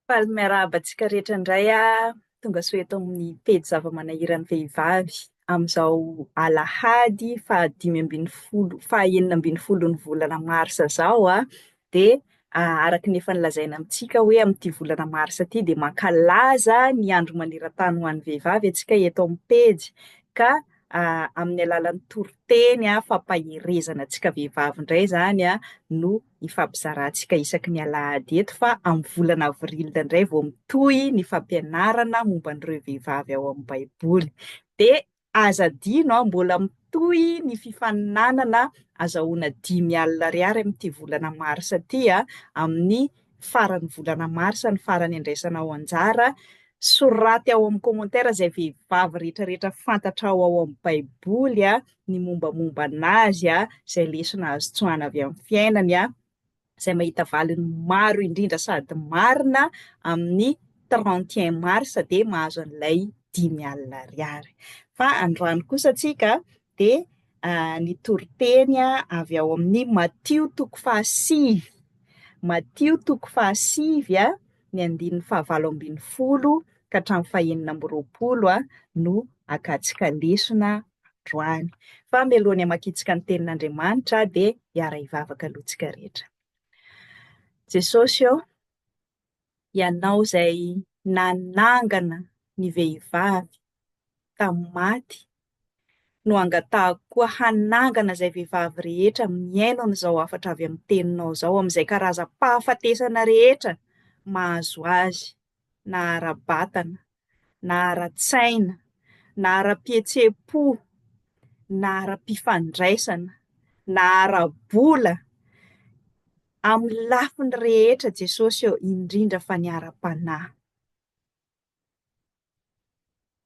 Faly miarahaba antsika rehetra indray aho, tonga soa eto amin'ny pejy zava-manahiran'ny vehivavy amin'izao alahady fahadimy ambin'ny folo, faha enina ambin'ny folon'ny volana marsa izao dia araka ny efa nolazaina amintsika hoe amin'ity volana marsa ity dia mankalaza ny andro maneran-tany ho an'ny vehivavy antsika eto amin'ny pejy ka amin'ny alalan'ny toriteny fampaherezana antsika vehivavy indray izany no hifampizarantsika isaky ny alahady eto fa amin'ny volana avril indray vao mitohy ny fampianarana momba an'ireo vehivavy ao amin'ny baiboly. Dia aza adino mbola mitohy ny fifaninanana azahoana 50 ariary amin'ity volana marsa ity amin'ny faran'ny volana marsa ny farany andraisanao anjara. Soraty ao amin'ny commentaire izay vehivavy rehetra rehetra fantatrao ao amin'ny baiboly ny mombamomba an'azy, izay lesona azo tsoahina avy amin'ny fiainany, izay mahita valiny maro indrindra sady marina amin'ny 31 mars dia mahazo an'ilay 50 ariary. Fa androany kosa tsika dia ny toriteny avy ao amin'ny Matio toko fahasivy. Matio toko fahasivy ny andininy faha-18 ka hatramin'ny faha-26 no hakantsika lesona androany. Fa mialohan'ny hamakiantsika ny tenin'Andriamanitra dia hiara-hivavaka aloha tsika rehetra. Jesosy ô, Ianao izay nanangana ny vehivavy tamin'ny maty no angatahako koa hanangana izay vehivavy rehetra mihaino an'izao hafatra avy amin'ny teninao izao amin'izay karazam-pahafatesana rehetra mahazo azy na ara-batana na ara-tsaina na ara-pihetseham-po na ara-pifandraisana na ara-bola amin'ny lafiny rehetra Jesosy ô, indrindra fa ny ara-panahy.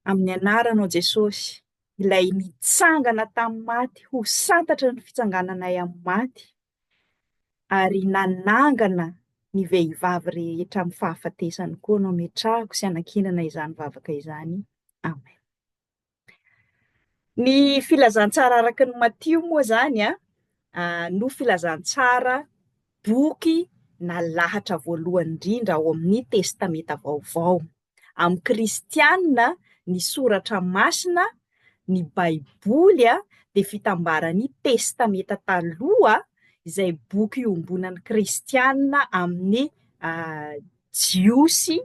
Amin'ny anaranao Jesosy, ilay nitsangana tamin'ny maty ho santatra ny fitsangananay amin'ny maty ary nanangana ny vehivavy rehetra amin'ny fahafatesany koa no ametrahako sy anankinana izany vavaka izany. Amen. Ny filazantsara araka ny Matio moa izany no filazantsara boky nalahatra voalohany indrindra ao amin'ny Testamenta Vaovao. Amin'ny kristiana, ny soratra masina, ny Baiboly dia fitambaran'ny Testamenta Taloha izay boky iombonan'ny kristiana amin'ny Jiosy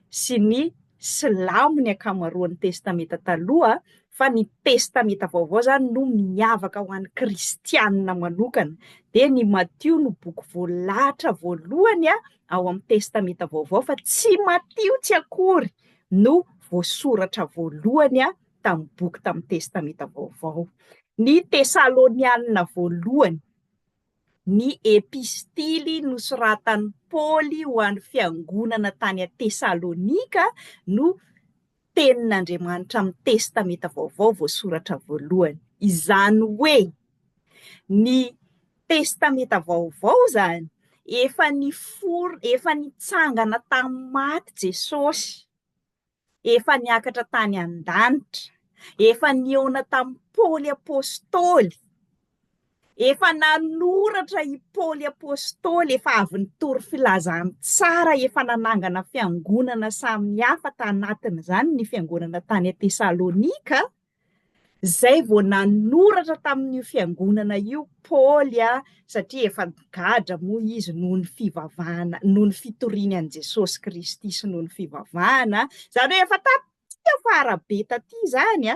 sy ny Silamo ny ankamaroan'ny Testamenta Taloha, fa ny Testamenta Vaovao izany no miavaka ho an'ny Kristianina manokana. Dia ny Matio no boky voalahatra voalohany ao amin'ny Testamenta Vaovao, fa tsy Matio tsy akory no voasoratra voalohany tamin'ny boky tamin'ny Testamenta Vaovao. Ny Tesalonianina voalohany. Ny epistily nosoratan'i Paoly ho an'ny fiangonana tany Tesalonika no Tenin'Andriamanitra amin'ny Testamenta Vaovao voasoratra voalohany. Izany hoe, ny Testamenta Vaovao izany efa niforona, efa nitsangana tamin'ny maty Jesosy. efa niakatra tany an-danitra, efa nihaona tamin'i Paoly Apostoly, efa nanoratra i Paoly Apostoly, efa avy nitory filazantsara, efa nanangana fiangonana samihafa tanatin'izany ny fiangonana tany Tesalonika, Izay vao nanoratra tamin'io fiangonana io Paoly satria efa nigadra moa izy noho ny fivavahana, noho ny fitoriany an'i Jesosy Kristy sy noho ny fivavahana. Izany hoe efa taty afara be taty izany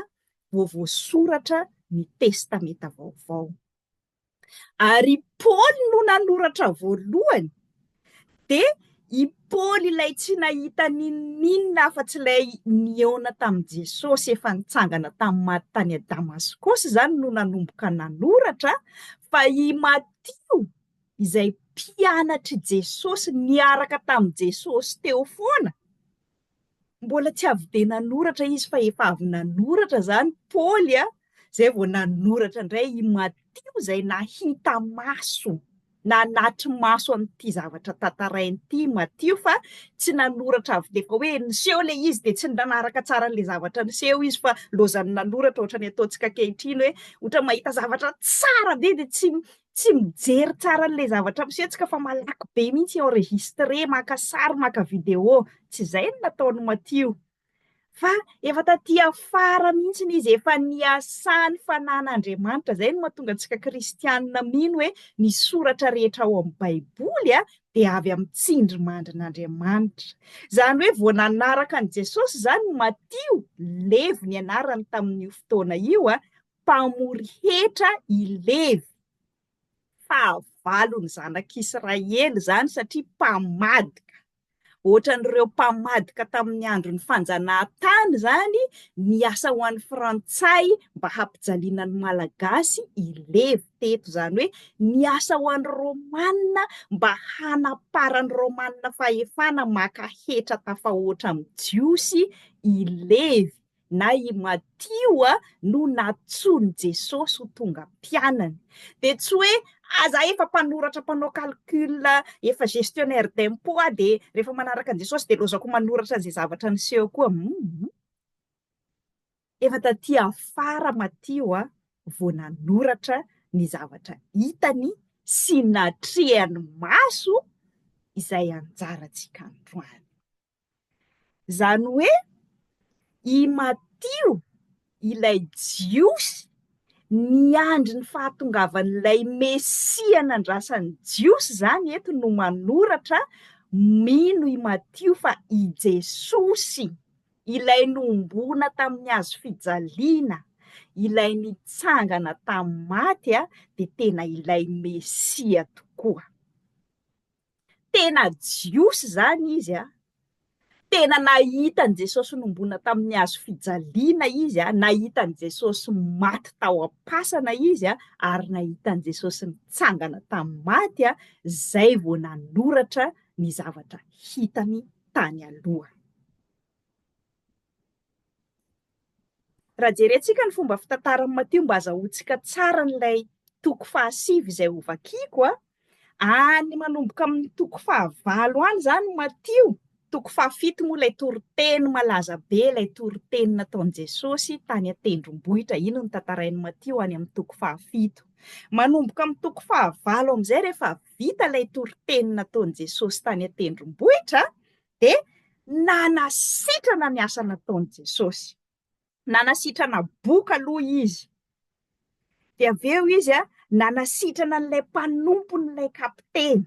vao voasoratra ny Testamenta Vaovao. Ary i Paoly no nanoratra voalohany, dia i Paoly ilay tsy nahita n'inon'inona afa-tsy ilay nihaona tamin'i Jesosy efa nitsangana tamin'ny maty tany Damaskosy izany no nanomboka nanoratra, fa i Matio izay mpianatr'i Jesosy niaraka tamin'i Jesosy teo foana, Mbola tsy avy dia nanoratra izy fa efa avy nanoratra izany Paoly a, izay vao nanoratra indray i Matio izay nahita maso, nanatri-maso an'ity zavatra tantarainy ity i Matio fa tsy nanoratra avy dia efa hoe niseho ilay izy dia tsy nanaraka tsara an'ilay zavatra niseho izy fa lozan'ny nanoratra ohatran'ny ataontsika ankehitriny hoe ohatra mahita zavatra tsara be dia tsy. Tsy mijery tsara an'ilay zavatra miseho tsika fa malaky be mihitsy enregistrer, maka sary, maka vidéo. Tsy izay no nataon'i Matio. Fa efa taty afara mihitsy izy, efa niasany fanan'Andriamanitra. Izay no mahatonga antsika kristianina mino hoe ny soratra rehetra ao amin'ny Baiboly dia avy amin'ny tsindrimandrin'Andriamanitra. Izany hoe vao nanaraka an'i Jesosy izany Matio, Levy ny anarany tamin'io fotoana io, mpamory hetra i Levy. Fahavalon'ny zanak'Israely izany satria mpamadika. Ohatran'ireo mpamadika tamin'ny andron'ny fanjanahantany izany, niasa ho an'ny frantsay mba hampijaliana ny Malagasy i Levy teto. Izany hoe niasa ho an'ny Romana mba hanaparan'ny Romana fahefana maka hetra tafahoatra amin'ny Jiosy i Levy. na i Matio no nantsoin'i Jesosy ho tonga mpianany. Dia tsy hoe ah za efa mpanoratra mpanao calcul, efa gestionnaire d'impôt aho dia rehefa manaraka an'i Jesosy dia lozako manoratra an'izay zavatra niseho koa. Hum. Efa taty afara Matio vao nanoratra ny zavatra hitany sy natrehany maso izay anjarantsika androany. Izany hoe i Matio, ilay Jiosy niandry ny fahatongavan'ilay Mesia nandrasan'ny Jiosy izany eto no manoratra, mino i Matio fa i Jesosy, ilay nohomboana tamin'ny hazo fijaliana, ilay nitsangana tamin'ny maty dia tena ilay Mesia tokoa. Tena Jiosy izany izy a! Tena nahita an'i Jesosy nombona tamin'ny hazo fijaliana izy a, nahita an'i Jesosy maty tao am-pasana izy a, ary nahita an'i Jesosy nitsangana tamin'ny maty a, izay vao nanoratra ny zavatra hitany tany aloha. Raha jerentsika ny fomba fitantaran'i Matio mba azahoantsika tsara an'ilay toko fahasivy izay hovakiko a, any manomboka amin'ny toko fahavalo any izany Matio, toko fahafito moa ilay toriteny malaza be, ilay toriteny nataon'i Jesosy tany an-tendrombohitra, iny no tantarain'i Matio any amin'ny toko fahafito. Manomboka amin'ny toko fahavalo amin'izay rehefa vita ilay toriteny nataon'i Jesosy tany an-tendrombohitra dia nanasitrana ny asa nataon'i Jesosy. Nanasitrana boka aloha izy. Dia avy eo izy nanasitrana an'ilay mpanompon'ilay kapiteny.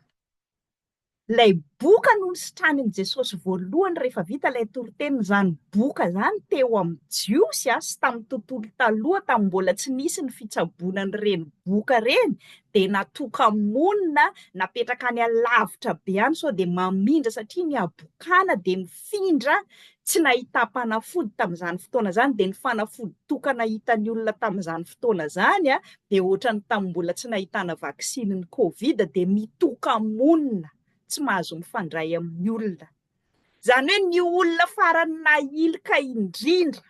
Ilay boka no nositranin'i Jesosy voalohany rehefa vita ilay toriteniny. Izany boka izany teo amin'ny Jiosy sy tamin'ny tontolo taloha, tamin'ny mbola tsy nisy ny fitsaboana an'ireny boka ireny, dia natoka-monina, napetraka any alavitra be any sao dia mamindra satria ny habokana dia mifindra, tsy nahitam-panafody tamin'izany fotoana izany, dia ny fanafody tokana hitan'ny olona tamin'izany fotoana izany dia ohatran'ny tamin'ny mbola tsy nahitana vaksiny ny covid dia mitoka-monina, tsy mahazo mifandray amin'ny olona. Izany hoe ny olona farany nahilika indrindra.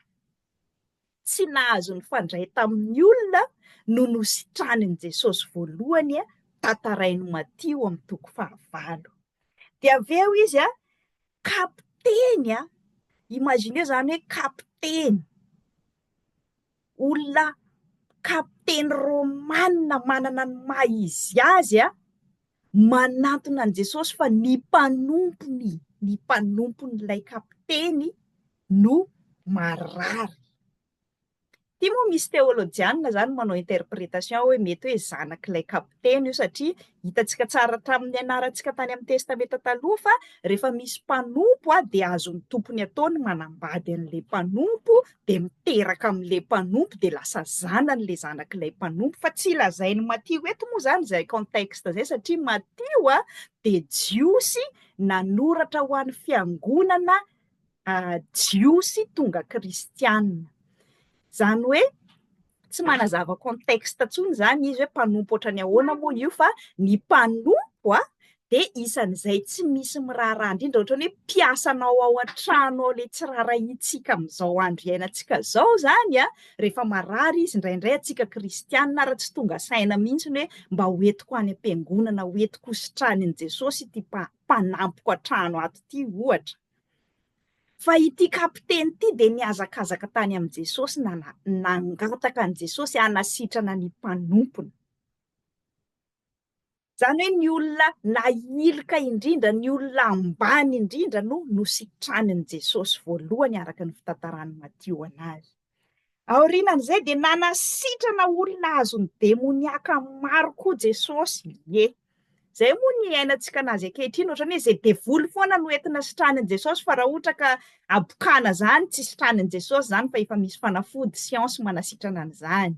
tsy nahazo nifandray tamin'ny olona no nositranin'i Jesosy voalohany, tantarain'i Matio amin'ny toko fahavalo. Dia avy eo izy, kapiteny, imaginez izany hoe kapiteny, olona kapiteny romana manana ny maha izy azy, manantona an'i Jesosy fa ny mpanompony, ny mpanompon'ilay kapiteny no marary. Ity moa misy teolojianina izany manao interprétation hoe mety hoe zanak'ilay kapiteny io satria hitantsika tsara hatramin'ny nianarantsika tany amin'ny testamenta taloha fa rehefa misy mpanompo dia azon'ny tompony atao ny manambady an'ilay mpanompo dia miteraka amin'ilay mpanompo dia lasa zanany ilay zanak'ilay mpanompo fa tsy lazain'i Matio eto moa izany izay contexte izay satria Matio dia jiosy nanoratra ho an'ny fiangonana Jiosy tonga kristiana. Izany hoe tsy manazava contexte intsony izany izy hoe mpanompo ohatran'ny ahoana moa io fa ny mpanompo dia isan'izay tsy misy miraharaha indrindra, ohatran'ny hoe mpiasanao ao an-trano ao ilay tsy raharahiantsika amin'izao andro iainantsika izao izany rehefa marary izy, indraindray antsika kristiana ary tsy tonga saina mihitsy hoe mba hoentiko any am-piangonana, hoentiko hositranin'i Jesosy ity mpanampiko an-trano ato ity ohatra. Fa ity kapiteny ity dia nihazakazaka tany amin'i Jesosy nangataka an'i Jesosy hanasitrana ny mpanompony. Izany hoe ny olona nahilika indrindra, ny olona ambany indrindra no nositranin'i Jesosy voalohany araka ny fitantaran'i Matio anazy. Aorianan'izay dia nanasitrana olona azon'ny demoniaka maro koa Jesosy. Ie. Izay moa ny iainantsika anazy ankehitriny, ohatran'ny hoe izay devoly foana no entina sitranin'i Jesosy fa raha ohatra ka habokana izany tsy sitranin'i Jesosy izany fa efa misy fanafody, siansy manasitrana an'izany.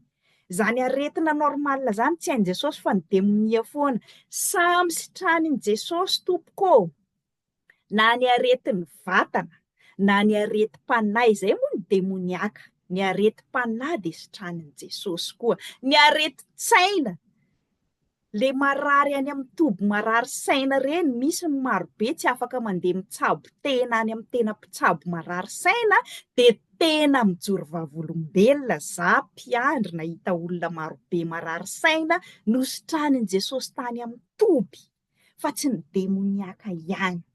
Izany aretina normal izany tsy hain'i Jesosy fa ny demonia foana. Samy sitranin'i Jesosy tompoko ô! Na ny aretin'ny vatana, na ny aretim-panahy, izay moa ny demoniaka, ny aretim-panahy dia sitranin'i Jesosy koa. Ny aretin-tsaina, le marary any amin'ny toby marary saina ireny, misy ny marobe tsy afaka mandeha mitsabo tena any amin'ny tena mpitsabo marary saina, dia tena mijoro vavolombelona, za mpiandry nahita olona marobe marary saina nositranin'i Jesosy tany amin'ny toby, fa tsy ny demoniaka ihany.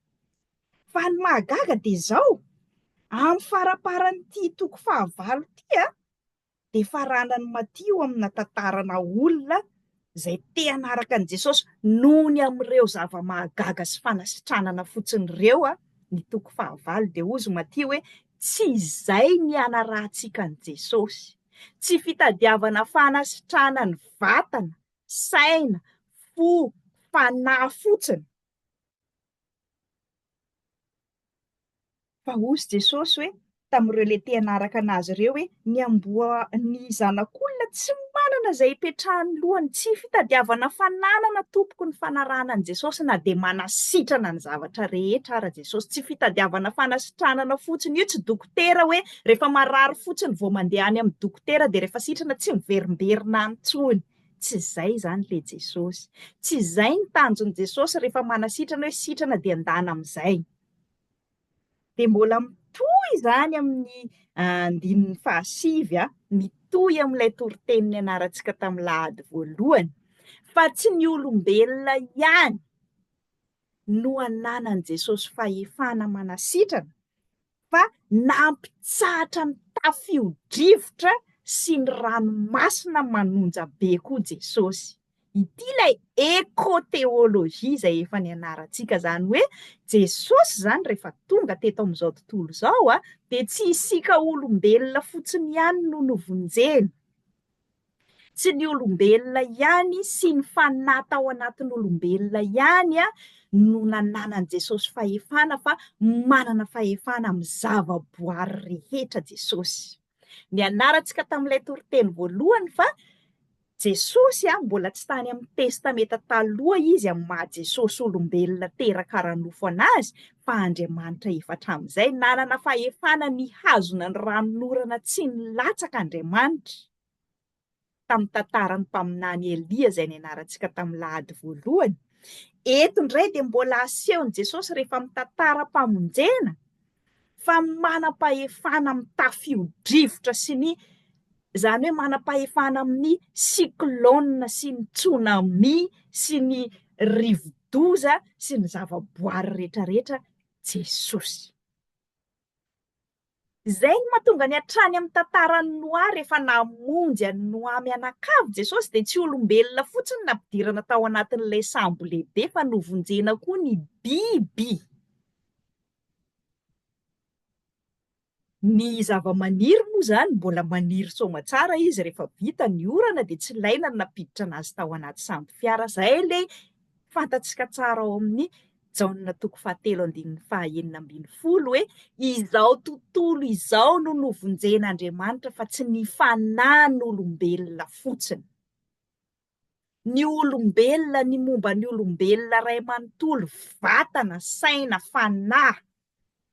Fa ny mahagaga dia izao, amin'ny faramparan'ity toko fahavalo ity a, dia faranan'i Matio amina tantarana olona izay te hanaraka an'i Jesosy noho ny amin'ireo zava-mahagaga sy fanasitranana fotsiny ireo ny toko fahavalo dia hozy Matio hoe tsy izay ny hanarahantsika an'i Jesosy. Tsy fitadiavana fanasitranana ny vatana, saina, fo, fanahy fotsiny. Fa hozy Jesosy hoe tamin'ireo le te hanaraka an'azy ireo hoe ny amboa ny zanak'olona tsy manana izay hipetrahan'ny lohany, tsy fitadiavana fananana tompoko ny fanarahana an'i Jesosy na dia manasitrana ny zavatra rehetra ara Jesosy, tsy fitadiavana fanasitranana fotsiny, io tsy dokotera hoe rehefa marary fotsiny vao mandeha any amin'ny dokotera dia rehefa sitrana tsy miverimberina any intsony, tsy izay izany le Jesosy, tsy izay ny tanjon'i Jesosy rehefa manasitrana hoe sitrana dia ndana amin'izay. Dia mbola mitohy izany amin'ny andininy fahasivy, mitohy amin'ilay toriteny nianarantsika tamin'ny lahady voalohany, fa tsy ny olombelona ihany no ananan'i Jesosy fahefana manasitrana, fa nampitsahatra ny tafio-drivotra sy ny ranomasina manonja be koa Jesosy. Ity ilay éco-théologie izay efa nianarantsika, izany hoe Jesosy izany rehefa tonga teto amin'izao tontolo izao dia tsy isika olombelona fotsiny ihany no novonjena, tsy ny olombelona ihany sy ny fanahy tao anatin'olombelona ihany no nananan'i Jesosy fahefana fa manana fahefana amin'ny zavaboary rehetra Jesosy. Nianarantsika tamin'ilay toriteny voalohany fa Jesosy mbola tsy tany amin'ny Testamenta Taloha izy amin'ny maha Jesosy olombelona teraka ara-nofo an'azy fa Andriamanitra efa hatramin'izay. Nanana fahefana nihazona ny ranonorana tsy nilatsaka Andriamanitra tamin'ny tantaran'ny mpaminany Elia izay nianarantsika tamin'ny lahady voalohany. Eto indray dia mbola asehon'i Jesosy rehefa mitantaram-pamonjena fa manam-pahefana amin'ny tafio-drivotra sy ny izany hoe manam-pahefana amin'ny cyclone sy ny tsunami sy ny rivo-doza sy ny zava-boary rehetrarehetra Jesosy. Izay no mahatonga ny hatrany amin'ny tantaran'i Noa, rehefa namonjy an'i Noa mianakavy Jesosy dia tsy olombelona fotsiny nampidirana tao anatin'ilay sambo lehibe fa novonjena koa ny biby. Ny zavamaniry moa izany mbola maniry soamatsara izy rehefa vita ny orana dia tsy ilaina ny nampiditra anazy tao anaty sambo fiara. Izay ilay fantatsika tsara ao amin'ny Jaona toko fahatelo andininy faha-16 hoe izao tontolo izao no novonjen'Andriamanitra fa tsy ny fanahin'olombelona fotsiny. Ny olombelona, ny momba ny olombelona iray manontolo, vatana, saina, fanahy,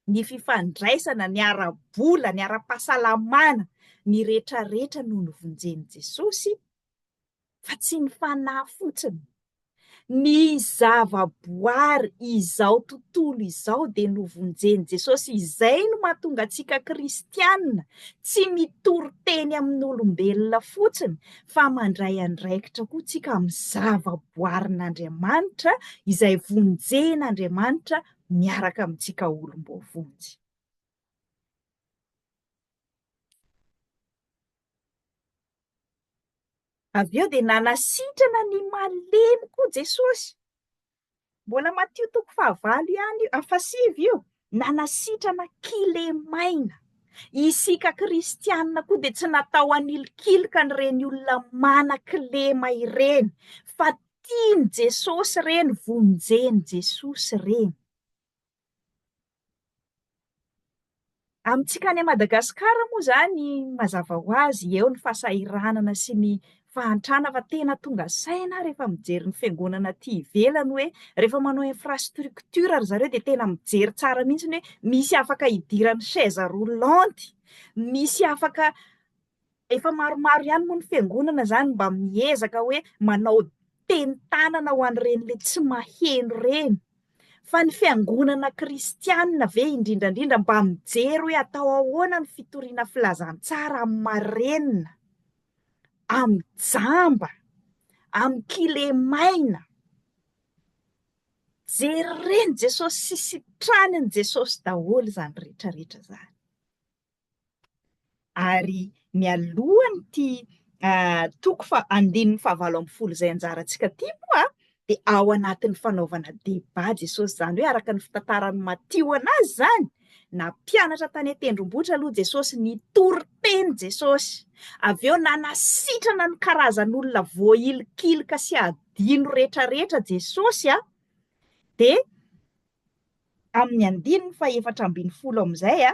ny fifandraisana, ny ara-bola, ny ara-pahasalamana, ny rehetrarehetra no novonjen'i Jesosy fa tsy ny fanahy fotsiny. Ny zavaboary izao tontolo izao dia novonjen'i Jesosy. Izay no mahatonga antsika kristiana tsy mitory teny amin'olombelona fotsiny fa mandray andraikitra koa tsika amin'ny zavaboarin'Andriamanitra izay vonjen'Andriamanitra miaraka amintsika olom-boavonjy. Avy eo dia nanasitrana ny malemy koa Jesosy. Mbola Matio toko fahavalo ihany io, fahasivy io. Nanasitrana kilemaina. Isika kristianina koa dia tsy natao hanilikilika an'ireny olona manan-kilema ireny, fa tian'i Jesosy ireny, vonjen'i Jesosy ireny. Amintsika any Madagasikara moa izany mazava ho azy eo ny fahasahiranana sy ny fahantrana fa tena tonga saina aho rehefa mijery ny fiangonana aty ivelany hoe rehefa manao infrastructure ry zareo dia tena mijery tsara mihitsy hoe misy afaka hidiran'ny chaise roulante, misy afaka Efa maromaro ihany moa ny fiangonana izany mba miezaka hoe manao teny tanana ho an'ireny le tsy maheno ireny. Fa ny fiangonana kristianina ve indrindra indrindra mba mijery hoe atao ahoana ny fitoriana filazantsara amin'ny marenina, amin'ny jamba, amin'ny kilemaina. Jeren'i Jesosy sy sitranin'i Jesosy daholo izany rehetra rehetra izany. Ary mialohan'ity toko fa andininy fahavalo ambin'ny folo izay anjarantsika ity moa dia ao anatin'ny fanaovana débat Jesosy, izany hoe araka ny fitantaran'i Matio anazy izany, nampianatra tany an-tendrombohitra aloha Jesosy, nitory teny Jesosy, avy eo nanasitrana ny karazan'olona voahilikilika sy adino rehetrarehetra Jesosy, dia amin'ny andininy fahefatra ambin'ny folo amin'izay,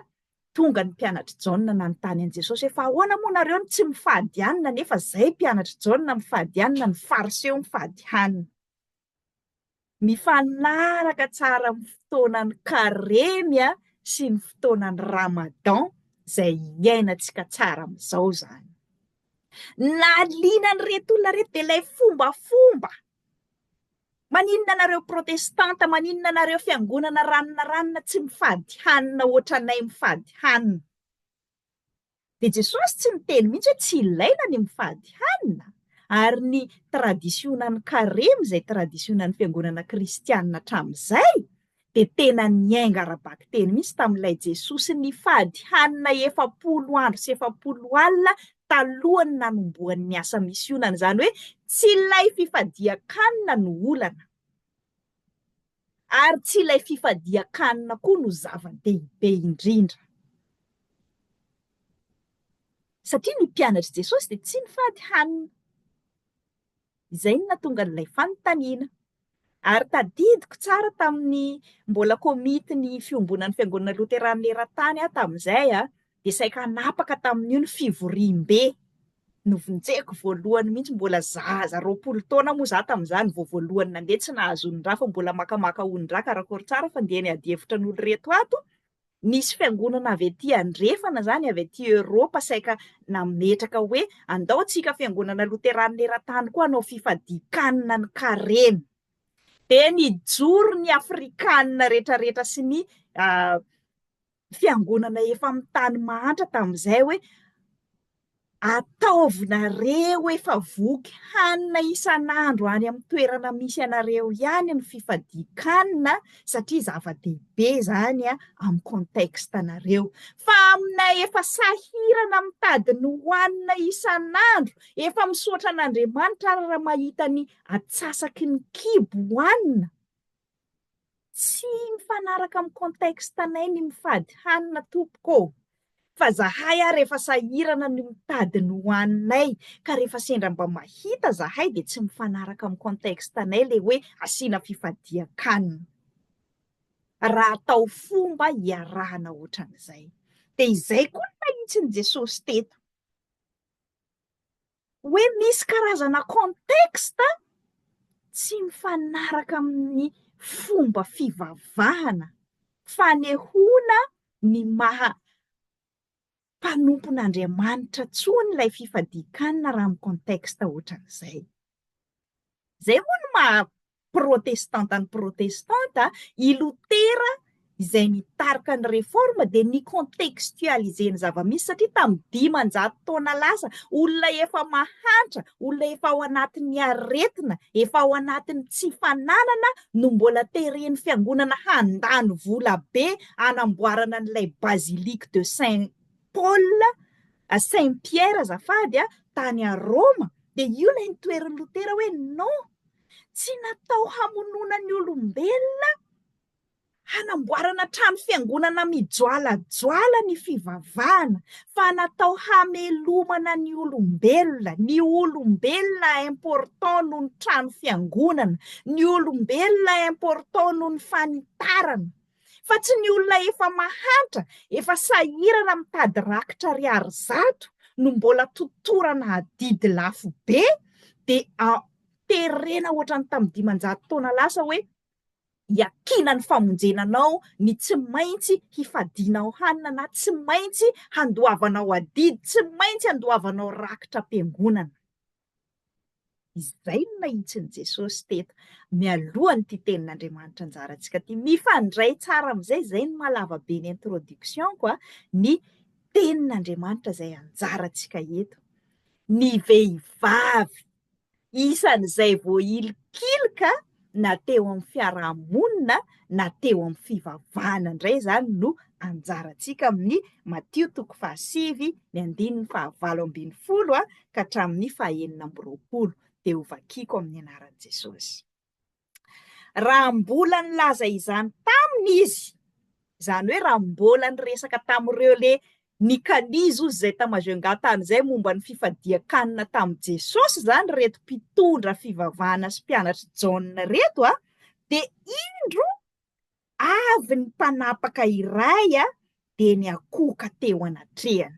tonga ny mpianatr'i Jaona nanontany an'i Jesosy hoe, fa ahoana moa nareo no tsy mifady hanina nefa izay mpianatr'i Jaona mifady hanina, ny Fariseo mifady hanina. Mifanaraka tsara amin'ny fotoanan'ny Karemy sy ny fotoanan'ny Ramadan izay iainantsika tsara amin'izao izany. Nahaliana an'ireto olona ireto dia ilay fombafomba. Maninona anareo protestanta, maninona anareo fiangonana ranona ranona tsy mifady hanina ohatranay mifady hanina. Dia Jesosy tsy niteny mihitsy hoe tsy ilaina ny mifady hanina, ary ny tradisionan'ny karemy izay tradisionan'ny fiangonana kristianina hatramin'izay dia tena niainga ara-bakiteny mihitsy tamin'ilay Jesosy nifady hanina 40 andro sy 40 alina talohan'ny nanombohany ny asa misionany. Izany hoe tsy ilay fifadian-kanina no olana, ary tsy ilay fifadian-kanina koa no zava-dehibe indrindra. Satria ny mpianatr'i Jesosy dia tsy nifady hanina. Izay no nahatonga an'ilay fanontaniana. Ary tadidiko tsara tamin'ny mbola komity ny fiombonan'ny fiangonana loteranina eran-tany aho tamin'izay, dia saika hanapaka tamin'io ny fivoriambe. Novonjeko voalohany mihitsy, mbola zaza 20 taona moa izaho tamin'izany vao voalohany nandeha, tsy nahazo onin-draha fa mbola makamaka onin-draha karakory tsara fa ndeha niady hevitra an'olo ireto ato. Nisy fiangonana avy aty andrefana izany, avy aty Eoropa saika nametraka hoe andao tsika fiangonana loteranina eran-tany koa hanao fifadian-kanina ny karemy. Dia nijoro ny afrikanina rehetrarehetra sy ny fiangonana efa amin'ny tany mahantra tamin'izay hoe Ataovinareo efa voky hanina isan'andro any amin'ny toerana misy anareo ihany ny fifadian-kanina satria zava-dehibe izany amin'ny contexte-nareo. Fa aminay efa sahirana mitady ny hohanina isan'andro, efa misaotra an'Andriamanitra ary raha mahita ny atsasaky ny kibo hohanina, Tsy mifanaraka amin'ny contexte anay ny mifady hanina tompoko ô! Fa zahay ary efa sahirana ny mitady ny hohaninay ka rehefa sendra mba mahita zahay dia tsy mifanaraka amin'ny contexte anay le hoe asiana fifadian-kanina. Raha atao fomba iarahana ohatran'izay. Dia izay koa no nahitsin'i Jesosy teto. Hoe misy karazana contexte tsy mifanaraka amin'ny fomba fivavahana, fanehoana ny maha mpanompon'Andriamanitra intsony ilay fifadian-kanina raha amin'ny contexte ohatran'izay. Izay moa no maha protestanta ny protestanta, i Lotera izay nitarika ny réforme dia ni-contextualiser ny zava-misy satria tamin'ny 500 taona lasa, olona efa mahantra, olona efa ao anatin'ny aretina, efa ao anatin'ny tsy fananana no mbola teren'ny fiangonana handany vola be hanamboarana an'ilay basilique de Saint Paul, Saint Pierre azafady, tany à Roma. Dia io ilay nitoherin'i Lotera hoe non, tsy natao hamonoana ny olombelona hanamboarana trano fiangonana mijoalajoala ny fivavahana fa natao hamelomana ny olombelona, ny olombelona important noho ny trano fiangonana, ny olombelona important noho ny fanitarana. Fa tsy ny olona efa mahantra, efa sahirana mitady rakitra ariary zato no mbola totorana adidy lafo be dia terena ohatran'ny tamin'ny 500 taona lasa hoe hiakiana ny famonjena anao ny tsy maintsy hifadianao hanina na tsy maintsy handoavanao adidy, tsy maintsy handoavanao rakitra am-piangonana. Izay no nahitsin'i Jesosy teto, mialohan'ity tenin'Andriamanitra anjarantsika ity. Mifandray tsara amin'izay, izay no maha lava be ny introduction-ko, ny tenin'Andriamanitra izay anjarantsika eto. Ny vehivavy Isan'izay voahilikilika na teo amin'ny fiarahamonina na teo amin'ny fivavahana indray izany no anjarantsika amin'ny Matio toko fahasivy ny andininy fahavalo ambin'ny folo ka hatramin'ny fahenina amby roapolo dia hovakiko amin'ny anaran'i Jesosy. Raha mbola nilaza izany taminy izy, izany hoe raha mbola niresaka tamin'ireo le nikalizo ozy izay ta Majunga tany izay momba ny fifadian-kanina tamin'i Jesosy izany ireto mpitondra fivavahana sy mpianatr'i Jaona ireto a, dia indro avy ny mpanapaka iray dia niankohoka teo anatrehany.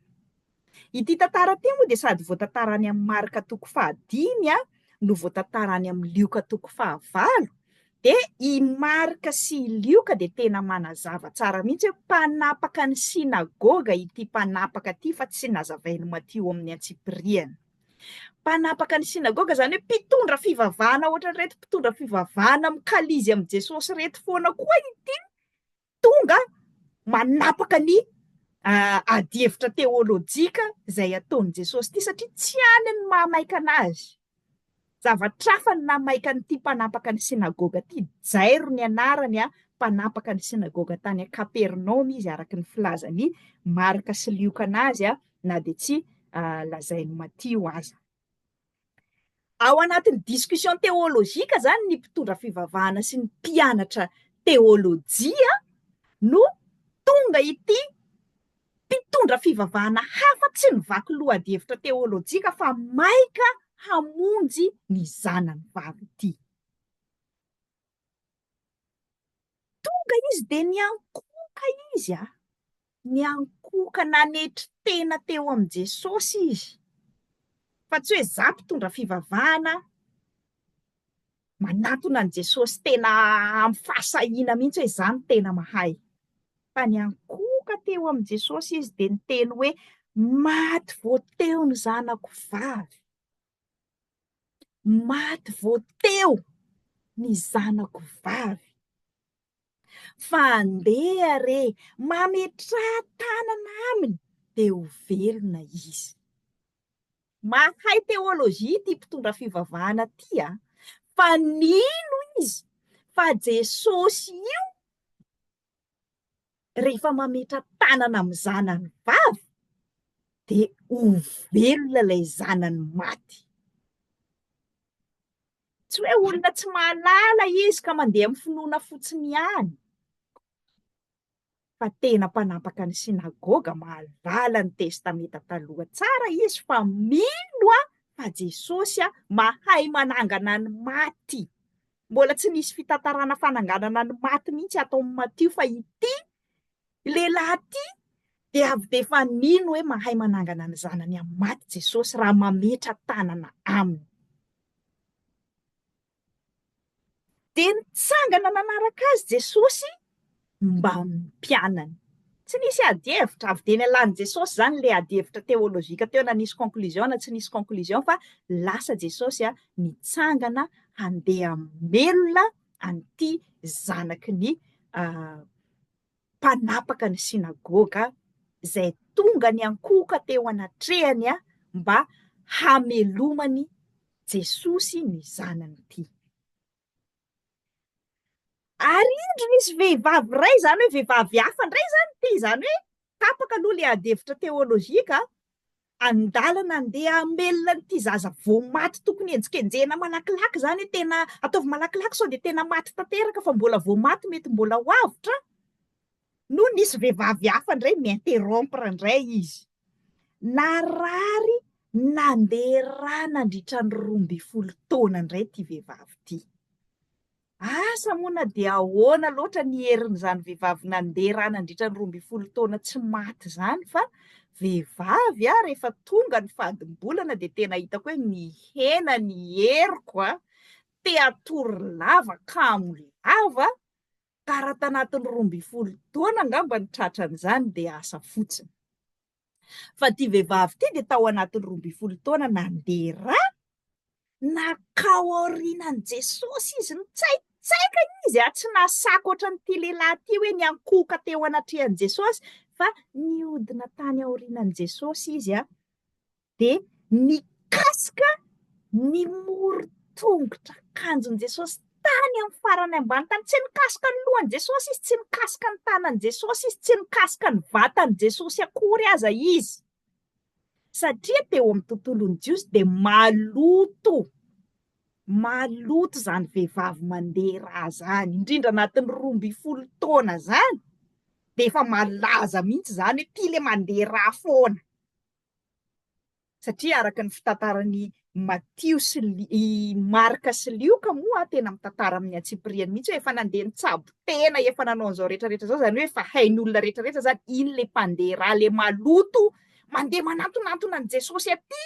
Ity tantara ity moa dia sady voatantara any amin'ny Marka toko fahadimy no voatantara any amin'ny Lioka toko fahavalo. Dia i Marka sy i Lioka dia tena manazava tsara mihitsy hoe mpanapaka ny synagoga ity mpanapaka ity fa tsy nazavain'i Matio amin'ny antsipiriany. Mpanapaka ny synagoga izany hoe mpitondra fivavahana ohatran'ireto mpitondra fivavahana mikalizy amin'i Jesosy ireto foana koa ity tonga manapaka ny adihevitra teolojika izay ataon'i Jesosy ity satria tsy any ny mahamaika anazy. Zavatra hafa ny nahamaika an'ity mpanapaka ny synagoga ity. Jairo ny anarany, mpanapaka ny synagoga tany Kapernaomy izy araka ny filazan'i Marka sy Lioka anazy na dia tsy lazain'i Matio aza. Ao anatin'ny discussion théologique izany ny mpitondra fivavahana sy ny mpianatra teolojia no tonga ity mpitondra fivavahana hafa tsy nivaky loha adihevitra teolojika fa maika hamonjy ny zanany vavy ity. Tonga izy dia niankohoka izy a! Niankohoka nanetry tena teo amin'i Jesosy izy. Fa tsy hoe za mpitondra fivavahana manatona an'i Jesosy tena amin'ny fahasahiana mihitsy hoe za no tena mahay. Fa niankohoka teo amin'i Jesosy izy dia niteny hoe maty vao teo ny zanako vavy. Maty vao teo ny zanako vavy. Fa andeha re, mametraha tanana aminy dia ho velona izy. Mahay teolojia ity mpitondra fivavahana ity a! Fa nino izy fa Jesosy io rehefa mametra-tanana amin'ny zanany vavy dia ho velona ilay zanany maty. Tsy hoe olona tsy mahalala izy ka mandeha amin'ny finoana fotsiny ihany, fa tena mpanapaka ny synagoga mahalala ny Testamenta Taloha tsara izy fa mino fa Jesosy mahay manangana ny maty. Mbola tsy nisy fitantarana fananganana ny maty mihitsy ato amin'i Matio fa ity lehilahy ity dia avy dia efa nino hoe mahay manangana ny zanany amin'ny maty Jesosy raha mametra tanana aminy. Dia nitsangana nanaraka azy Jesosy mbamin'ny mpianany. Tsy nisy ady hevitra, avy dia nialan'i Jesosy izany ilay ady hevitra teolojika teo na nisy conclusion na tsy nisy conclusion fa lasa Jesosy nitsangana handeha hamelona an'ity zanaky ny mpanapaka ny synagoga izay tonga niankohoka teo anatrehany mba hamelomany Jesosy ny zanany ity. Ary indro nisy vehivavy iray, izany hoe vehivavy hafa indray izany ity, izany hoe tapaka aloha ilay adihevitra teolojika. An-dalana andeha hamelona an'ity zaza vao maty tokony henjikenjehina malakilaky izany hoe tena ataovy malakilaky sao dia tena maty tanteraka fa mbola vao maty mety mbola ho avotra no nisy vehivavy hafa indray mi-interrompre indray izy. Narary nandeha rà nandritra ny 12 taona indray ity vehivavy ity. Asa moa na dia ahoana loatra ny herin'izany vehivavy nandeha rà nandritra ny 12 taona tsy maty izany fa vehivavy a, rehefa tonga ny fadim-bolana dia tena hitako hoe mihena ny heriko a, te hatory lava, kamo lava, ka raha tanatin'ny 12 taona angamba no tratran'izany dia asa fotsiny. Fa ity vehivavy ity dia tao anatin'ny 12 taona nandeha rà, Nankao aorianan'i Jesosy izy, nitsaitsaika izy, tsy nasaky ohatran'ity lehilahy ity hoe niankohoka teo anatrehan'i Jesosy, fa nihodina tany aorianan'i Jesosy izy dia nikasika ny moron-tongotr'akanjon'i Jesosy tany amin'ny farany ambany tany. Tsy nikasika ny lohan'i Jesosy izy, tsy nikasika ny tanan'i Jesosy izy, tsy nikasika ny vatan'i Jesosy akory aza izy. Satria teo amin'ny tontolon'ny Jiosy dia maloto, maloto izany vehivavy mandeha rà izany, indrindra anatin'ny 12 taona izany, dia efa malaza mihitsy izany hoe ity ilay mandeha rà foana. Satria araka ny fitantaran'i Matio sy i Marka sy Lioka moa tena mitantara amin'ny antsipiriany mihitsy hoe efa nandeha nitsabo tena, efa nanao an'izao rehetra rehetra izao, izany hoe efa hain'ny olona rehetra rehetra izany iny ilay mpandeha rà ilay maloto mandeha manantonantona an'i Jesosy aty,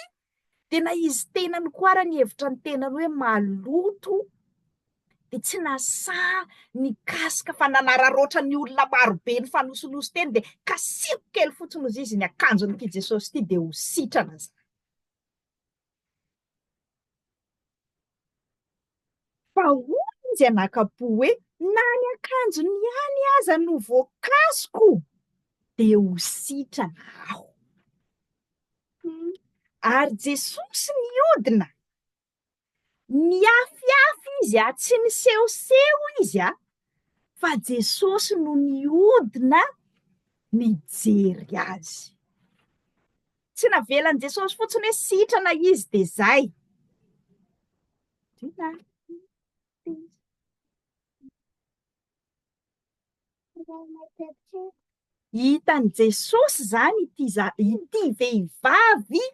dia na izy tenany koa ara nihevitra ny tenany hoe maloto dia tsy nasahy nikasika fa nanararaotra ny olona marobe nifanosinoso teny dia kasihiko kely fotsiny hozy izy ny akanjon'ity Jesosy ity dia ho sitrana za. Fa hoy izy anakam-po hoe, Na ny akanjony ihany aza no voakasiko, dia ho sitrana aho. Ary Jesosy nihodina, niafiafy izy, tsy nisehoseho izy, fa Jesosy no nihodina nijery azy. Tsy navelan'i Jesosy fotsiny hoe sitrana izy dia izay. Hitan'i Jesosy izany ity ity vehivavy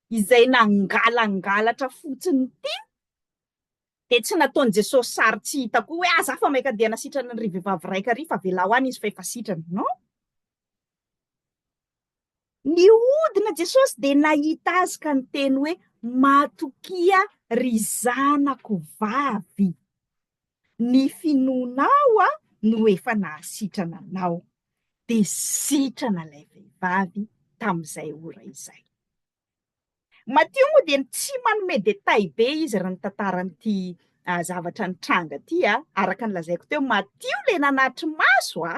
izay nangalangalatra fotsiny ity, dia tsy nataon'i Jesosy sary tsy hita koa hoe ah za fa maika andeha hanasitrana an'ry vehivavy raika ry fa avelao any izy fa efa sitrana. Non. Nihodina Jesosy dia nahita azy ka niteny hoe, Matokia ry zanako vavy, ny finoanao no efa nahasitrana anao. Dia sitrana ilay vehivavy tamin'izay ora izay. Matio moa dia tsy manome détail be izy raha ny tantaran'ity zavatra nitranga ity, araka ny lazaiko teo, Matio ilay nanatri-maso a!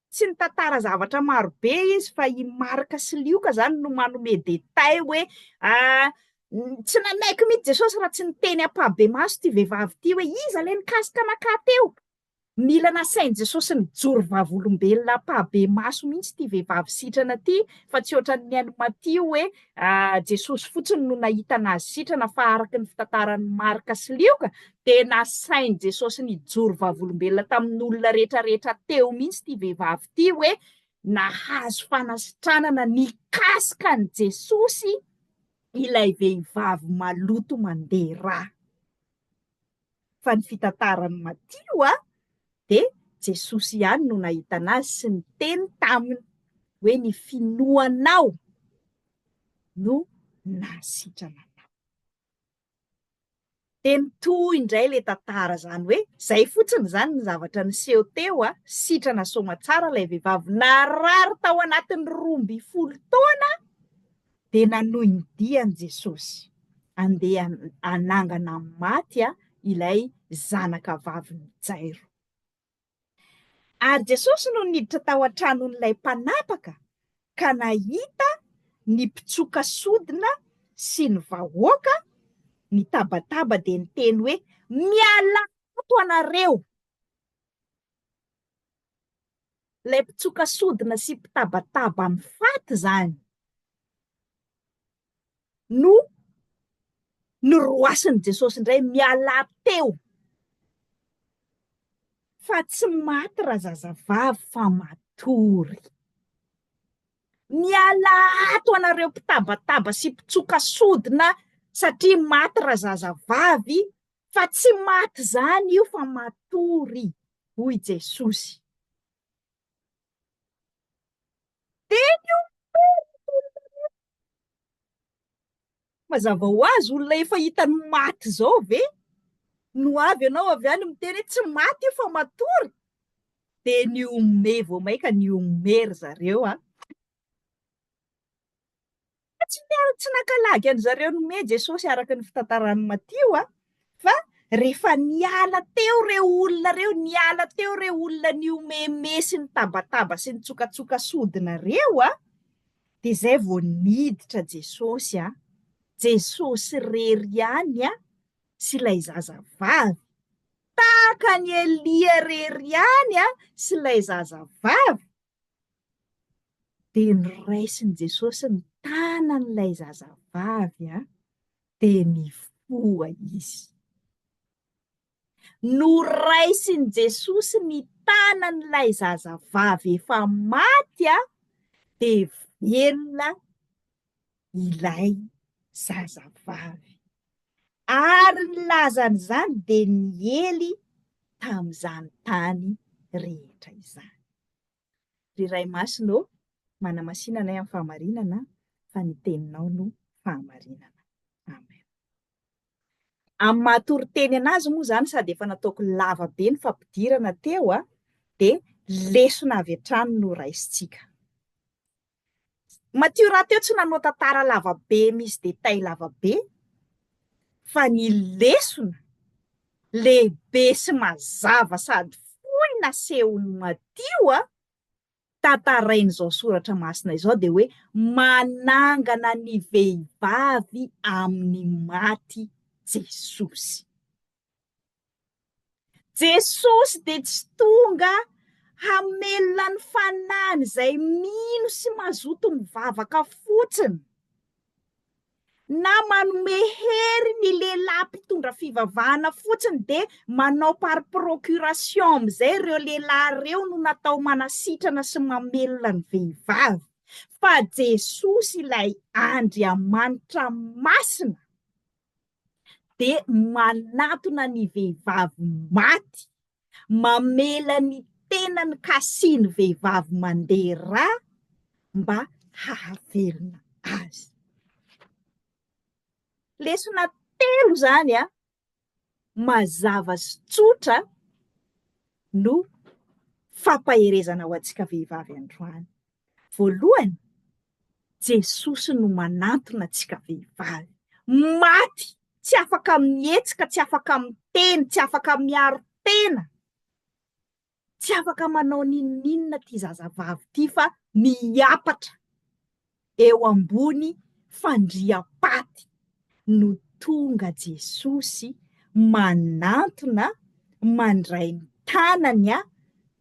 Tsy nitantara zavatra maro be izy fa i Marka sy Lioka izany no manome détail hoe tsy nanaiky mihitsy Jesosy raha tsy niteny ampahibemaso ity vehivavy ity hoe iza ilay nikasika anakahy teo. Mila nasain'i Jesosy nijoro vavolombelona ampahibemaso mihitsy ity vehivavy sitrana ity fa tsy ohatran'ny an'i Matio hoe Jesosy fotsiny no nahita anazy sitrana fa araka ny fitantaran'i Marka sy Lioka dia nasain'i Jesosy nijoro vavolombelona tamin'olona rehetra rehetra teo mihitsy ity vehivavy ity hoe nahazo fanasitranana nikasika an'i Jesosy ilay vehivavy maloto mandeha rà. Fa ny fitantaran'i Matio dia Jesosy ihany no nahitana azy sy niteny taminy hoe ny finoanao no nahasitrana anao. Dia mitohy indray ilay tantara izany hoe izay fotsiny izany ny zavatra niseho teo a, sitrana soamatsara ilay vehivavy narary tao anatin'ny 12 taona dia nanohy ny diany Jesosy andeha hanangana amin'ny maty ilay zanaka vavin'i Jairo. Ary Jesosy nony niditra tao an-tranon'ilay mpanapaka ka nahita ny mpitsoka sodina sy ny vahoaka nitabataba dia niteny hoe, Mialà ato anareo! Ilay mpitsoka sodina sy mpitabataba amin'ny faty izany. No noroasin'i Jesosy indray, mialà teo fa tsy maty razazavavy fa matory. Mialà ato anareo mpitabataba sy mpitsoka sodina satria maty razazavavy fa tsy maty izany io fa matory hoy Jesosy. Dia nihomehy ny olona rehetra. Mazava ho azy, olona efa hitany maty izao ve no avy ianao avy any miteny hoe tsy maty io fa matory? Dia nihomehy vao mainka nihomehy ry zareo a! Tsy niaro tsy naka lagy an-dry zareo nihomehy Jesosy araka ny fitantaran'i Matio a! Fa rehefa niala teo ireo olona ireo, niala teo ireo olona nihomehimehy sy nitabataba sy nitsokatsoka sodina ireo a! Dia izay vao niditra Jesosy a! Jesosy irery ihany a! Sy ilay zazavavy. Tahaka an'i Elia irery ihany a! Sy ilay zazavavy. Dia noraisin'i Jesosy ny tanan'ilay zazavavy a! Dia nifoha izy. Noraisin'i Jesosy ny tanan'ilay zazavavy efa maty dia velona ilay zazavavy. Ary ny lazan'izany dia niely tamin'izany tany rehetra izany. Ry Ray Masina ô, manamasina anay amin'ny fahamarinana, fa ny teninao no fahamarinana. Amen. Amin'ny maha toriteny anazy moa izany sady efa nataoko lava be ny fampidirana teo dia lesona avy hatrany no raisintsika. Matio rahateo tsy nanao tantara lava be misy détail lava be fa ny lesona lehibe sy mazava sady fohy nasehon'i Matio tantarain'izao soratra masina izao dia hoe manangana ny vehivavy amin'ny maty Jesosy. Jesosy dia tsy tonga hamelona ny fanahin'izay mino sy mazoto mivavaka fotsiny. Na manome hery ny lehilahy mpitondra fivavahana fotsiny dia manao par procuration amin'izay ireo lehilahy ireo no natao manasitrana sy mamelona ny vehivavy fa Jesosy ilay Andriamanitra masina dia manatona ny vehivavy maty, mamela ny tenany kasihin'ny vehivavy mandeha rà mba hahavelona azy. Lesona telo izany a, mazava sy tsotra no fampaherezana ho antsika vehivavy androany. Voalohany, Jesosy no manantona antsika vehivavy. Maty, tsy afaka mihetsika, tsy afaka miteny, tsy afaka miaro tena, tsy afaka manao n'inon'inona ity zazavavy ity fa miapatra eo ambony fandriam-paty no tonga Jesosy manantona, mandray ny tanany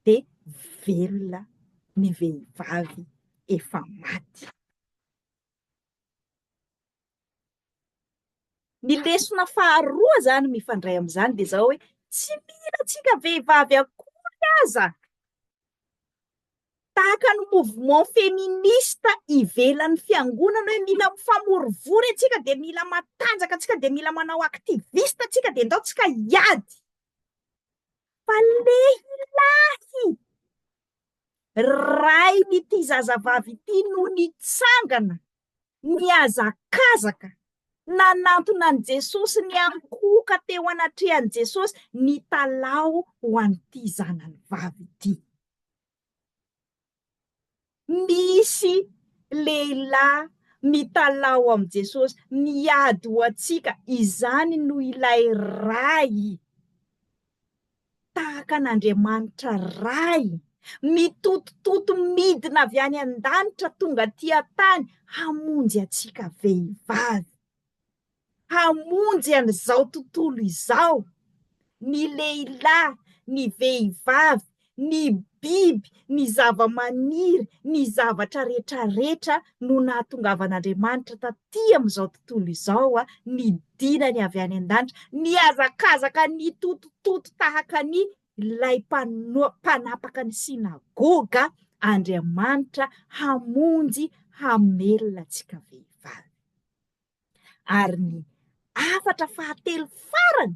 dia velona ny vehivavy efa maty. Ny lesona faharoa izany mifandray amin'izany dia izao hoe tsy mila antsika vehivavy akory aza tahaka ny mouvement féministe ivelan'ny fiangonana hoe mila mifamorivory antsika dia mila matanjaka antsika dia mila manao activiste antsika dia ndao tsika hiady. Fa lehilahy rain'ity zazavavy ity no nitsangana nihazakazaka nanantona an'i Jesosy, niankohoka teo anatrehan'i Jesosy, nitalaho ho an'ity zanany vavy ity. Misy lehilahy mitalaho amin'i Jesosy, miady ho antsika, izany no ilay Ray. Tahaka an'Andriamanitra Ray, mitotototo midina avy any an-danitra tonga aty an-tany hamonjy antsika vehivavy, hamonjy an'izao tontolo izao, ny lehilahy, ny vehivavy, ny. biby, ny zava-maniry, ny zavatra rehetrarehetra no nahatongavan'Andriamanitra taty amin'izao tontolo izao, nidinany avy any an-danitra, nihazakazaka nitotototo tahaka ny ilay mpanapaka ny synagoga Andriamanitra hamonjy hamelona antsika vehivavy. Ary ny hafatra fahatelo farany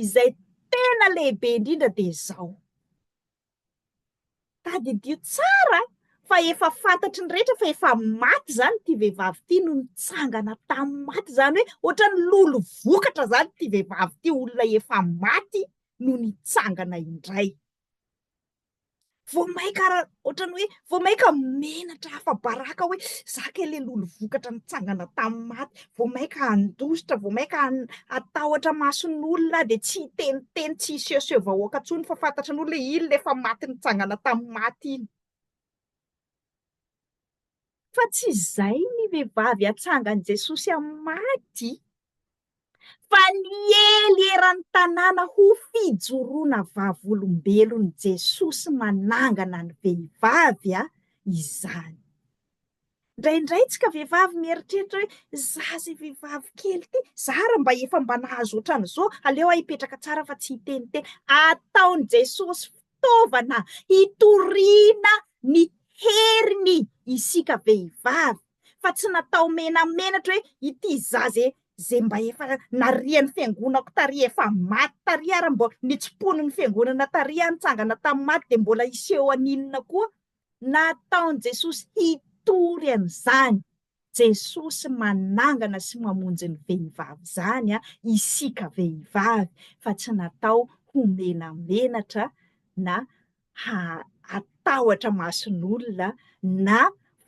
izay tena lehibe indrindra dia izao, tadidio tsara fa efa fantatry ny rehetra fa efa maty izany ity vehivavy ity no nitsangana tamin'ny maty, izany hoe ohatran'ny lolo vokatra izany ity vehivavy ity, olona efa maty no nitsangana indray. Vao maika ara ohatran'ny hoe vao maika menatra afa-baraka hoe za kay le lolo vokatra nitsangana tamin'ny maty, vao maika handositra, vao maika hatahotra mason'olona dia tsy hiteniteny, tsy hisehoseho vahoaka intsony fa fantatry ny olona hoe iny le efa maty nitsangana tamin'ny maty iny. Fa tsy izay ny vehivavy hatsangan'i Jesosy amin'ny maty. fa niely eran'ny tanàna ho fijoroana vavolombelon'i Jesosy manangana ny vehivavy izany. Indraindray tsika vehivavy mieritreritra hoe za zay vehivavy kely ity, za ary mba efa mba nahazo ohatran'izao, aleo aho hipetraka tsara fa tsy hiteniteny. Ataon'i Jesosy fitaovana hitoriana ny heriny isika vehivavy. fa tsy natao menamenatra hoe ity zaza e ze mba efa narian'ny fiangonako tary efa maty tary ary mbo nitsimponin'ny fiangonana tary aho nitsangana tamin'ny maty dia mbola hiseho an'inona koa? Nataon'i Jesosy hitory an'izany. Jesosy manangana sy mamonjy ny vehivavy izany isika vehivavy fa tsy natao ho menamenatra na hatahotra mason'olona na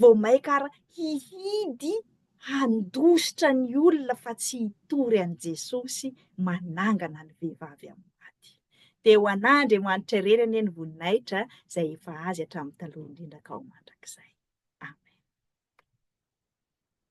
vao maika ary hihidy handositra ny olona fa tsy hitory an'i Jesosy manangana ny vehivavy amin'ny maty. Dia ho an'Andriamanitra irery anie ny voninahitra izay efa Azy hatramin'ny taloha indrindra ka ho mandrakizay.